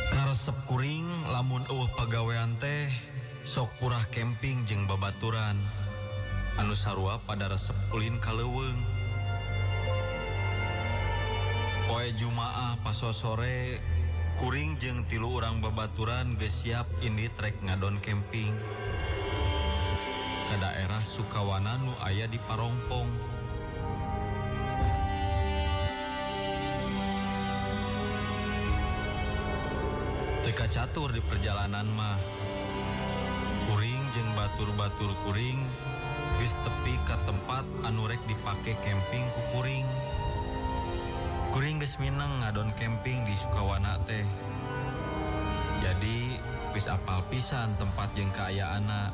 Karesep kuring lamun eueuh pagawean teh sok purah camping jeung babaturan anu sarua pada resep ulin ka leuweung. Poe Jumaah pasosore kuring jeung tilu urang babaturan geus siap indit rek ngadon camping ka daerah Sukawana nu aya di Parongpong. Teu kacatur di perjalanan mah. Kuring jeung batur-batur kuring geus tepi ka tempat anu rek dipake camping ku kuring. Kuring geus mineng ngadon camping di Sukawana teh. Jadi geus apal pisan tempat jeung kaayaanna.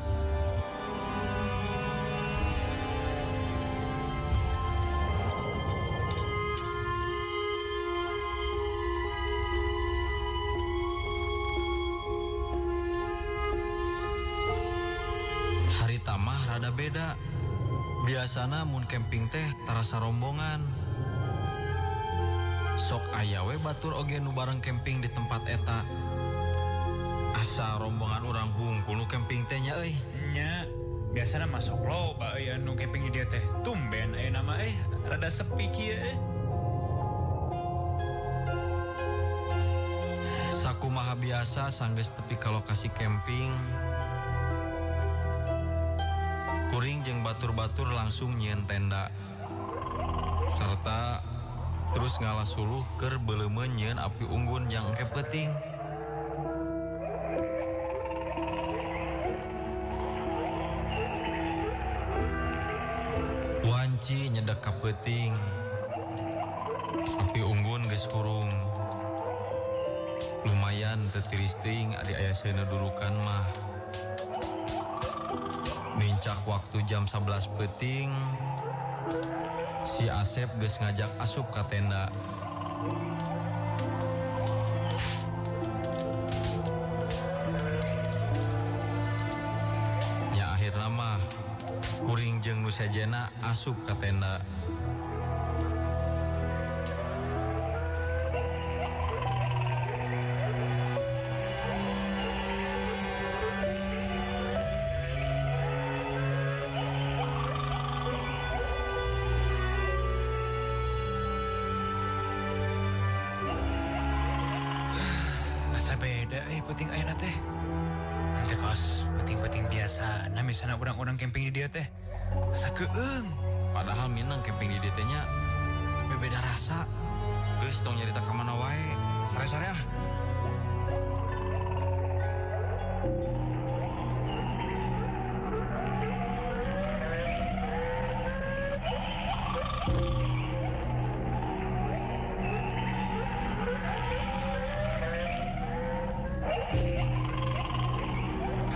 Tamah rada beda. Biasana mun camping teh tarasa rombongan. Sok aya we batur oge nu bareng camping di tempat eta. Asa rombongan urang hungkul nu camping teh nya euy. Nya, biasana mah sok loba euy anu camping di dieu teh. Tumben ayeuna mah euy rada sepi kieu euy. Sakumaha biasa sanggeus tepi ka lokasi camping. Kuring jeung batur-batur langsung nyieun tenda serta terus ngalah suluh keur beuleumeun nyieun api unggun jang engke peuting. Wanci nyedek ka peuting, api unggun geus hurung. Lumayan teu tiris teuing adi aya seuneu durukan mah. Nincak waktu jam 11 peuting, si Asep geus ngajak asup ka tenda. Nya akhirna mah kuring jeung nu sejena asup ka tenda. Beda peuting ayeuna teh. Nanti kos peuting-peuting biasa. Nah misalnya orang-orang camping di dia teh asa keung. Padahal minang camping di dia teh nya tapi beda rasa. Geus tong nyarita ka mana wae. Sare-sare ah.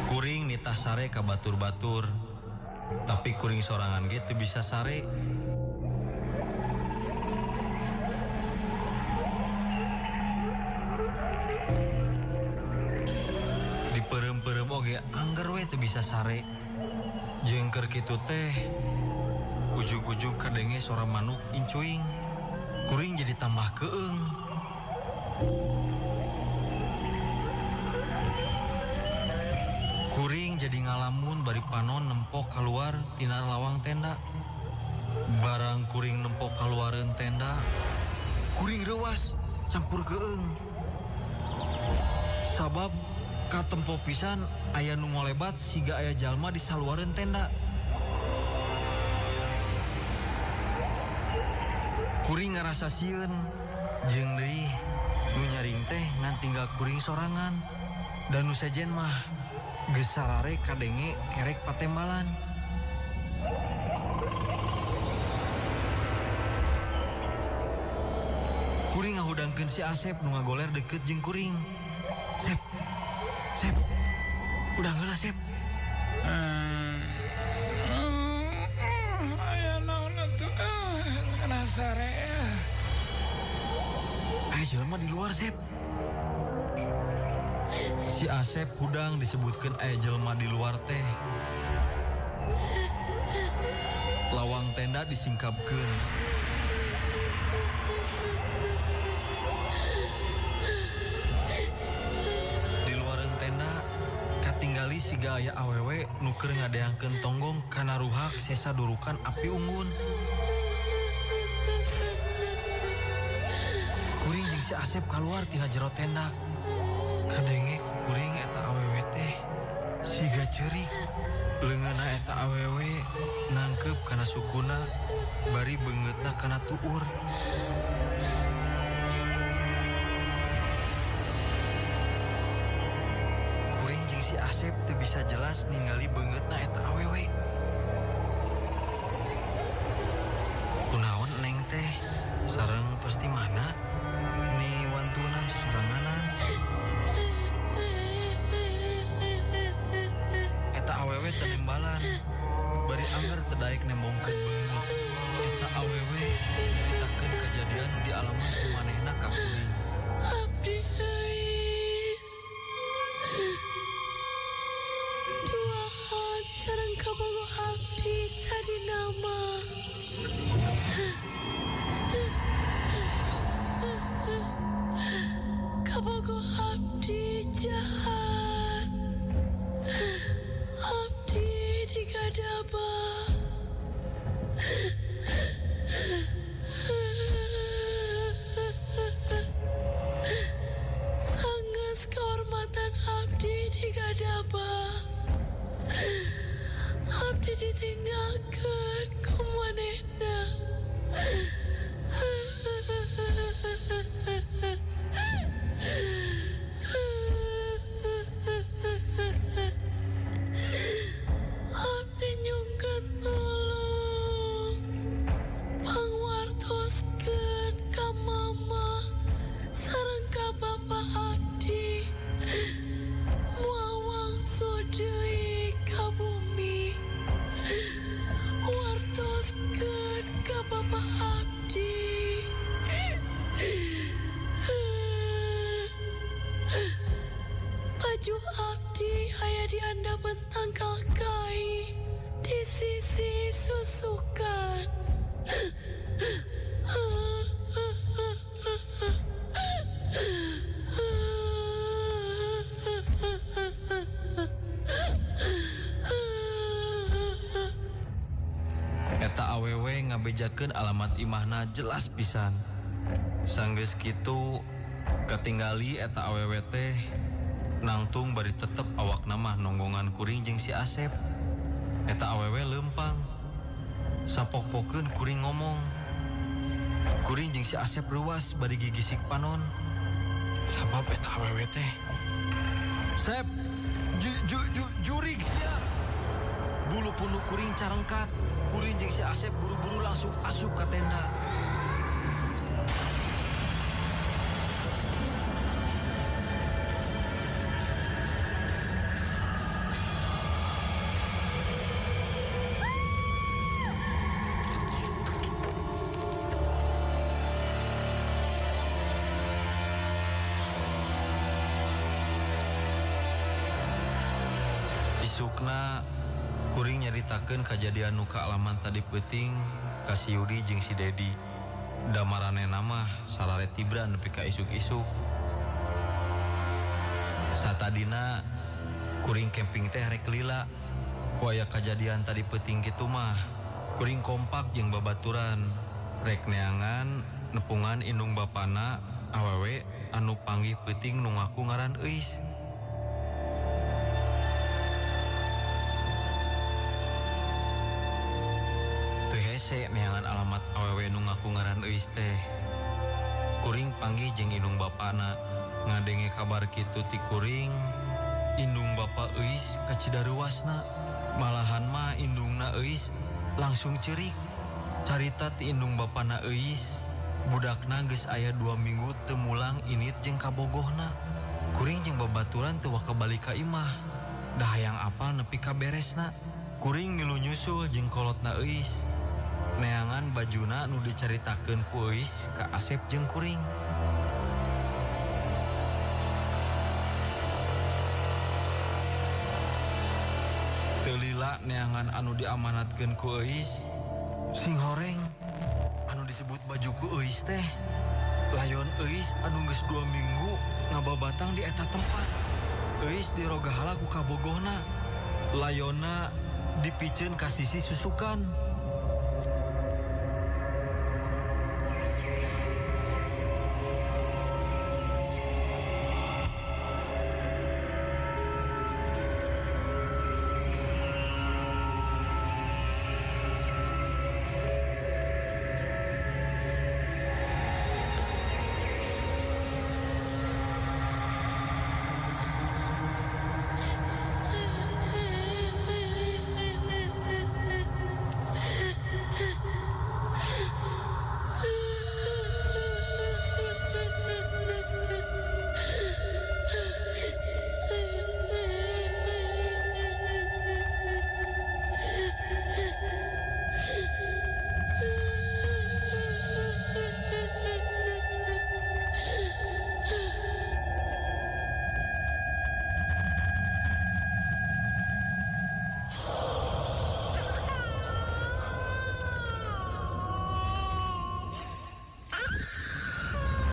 Kuring nitah sare ka batur-batur, tapi kuring sorangan ge teu bisa sare. Diperem-perem oge angger we teu bisa sare. Jeung keur kitu teh Ujug-ujug kadenge sora manuk incuing. Kuring jadi tambah keung. Kuring jadi ngalamun bari panon nempok keluar tina lawang tenda. Barang kuring nempok keluareun tenda, kuring reuas campur keung. Sabab katempo pisan aya nu ngolebat siga aya jalma di saluareun tenda. Kuring ngarasa sieun jeung deui nu nyaring teh ngan tinggal kuring sorangan. Dan nu sejen mah geus sarare kadenge kerek patembalan. Kuring ngahudangkeun si Asep nu ngagoler deket jeung kuring. Sep, Sep, udah heula Sep. Aya naon atuh, kana sare. Aya jelema di luar Sep. Si Asep hudang disebutkeun aya jelema di luar teh. Lawang tenda disingkapkeun. Di luareun tenda katinggali siga aya awewe nu keur ngadeangkeun tonggong kana ruhak sesa durukan api unggun. Kuring jeung si Asep kaluar tina jero tenda. Kadenge ku kuring eta awewe teh siga ceurik. Leungeunna eta awewe nangkeup kana sukuna bari beungeutna kana tuur. Kuring jeung si Asep teu bisa jelas ningali beungeutna eta awewe. Kunaon neng teh sareng tos di mana? Ni wantunan sosoranganan. Eta awewe teu nembalan, bari angger teu daek nembongkeun beungeut. Eta awewe nyaritakeun kajadian nu dialaman ku manehna ka kuring. Abdi euis. Duaan sareng kabogo abdi tadi nama. Kabogo abdi jahat. Abdi digadaba. Sanggeus kehormatan abdi digadaba. Abdi ditinggalkeun ku manehna. Abdi nyungkeun tulung pangwartoskeun ka mama sareng ka bapa abdi. Moal wangsul deui ka bumi. Wartoskeun ka bapa abdi. Baju abdi aya di andapeun tangkal kai di sisi susukan. Eta awewe ngabejakeun alamat imahna jelas pisan. Sanggeus kitu katinggali eta awewe teh nangtung bari tetep awakna mah nonggongan kuring jeung si Asep. Eta awewe leumpang. Sapok-pokeun kuring ngomong. Kuring jeung si Asep reuas bari gigisik panon. Sabab eta awewe teh. Sep, jurig sia. Bulu punuk kuring carengkat. Kuring jeung si Asep buru-buru langsung asup ka tenda. Isukna Kuring nyaritakeun kajadian nu kaalaman tadi peuting ka si Yudi jeung si Dedi. Da maranehna mah sarare tibra nepi ka isuk-isuk. Satadina kuring camping teh rek lila. Ku aya kajadian tadi peuting kitu mah kuring kompak jeung babaturan rek neangan nepungan indung bapana awewe anu panggih peuting nu ngaku ngaran Euis. Teu hese neangan alamat awewe nu ngaku ngaran Euis teh. Kuring panggih jeung indung bapana. Ngadenge kabar kitu ti kuring, indung bapa Euis kacidaruasna. Malahan mah indungna Euis langsung cerik. Carita ti indung bapana Euis, budakna geus aya 2 minggu teu mulang init jeung kabogohna. Kuring jeung babaturan teu waka balik ka imah. Da hayang apal nepi ka beresna. Kuring milu nyusul jeung kolotna Euis. Neangan bajuna nu dicaritakeun ku Euis ka Asep jeung kuring. Teu lila neangan anu diamanatkeun ku Euis, sing horeng anu disebut baju ku Euis teh. Layon Euis anu geus 2 minggu ngababatang di eta tempat. Euis dirogahala ku kabogohna. Layonna dipiceun ka sisi susukan.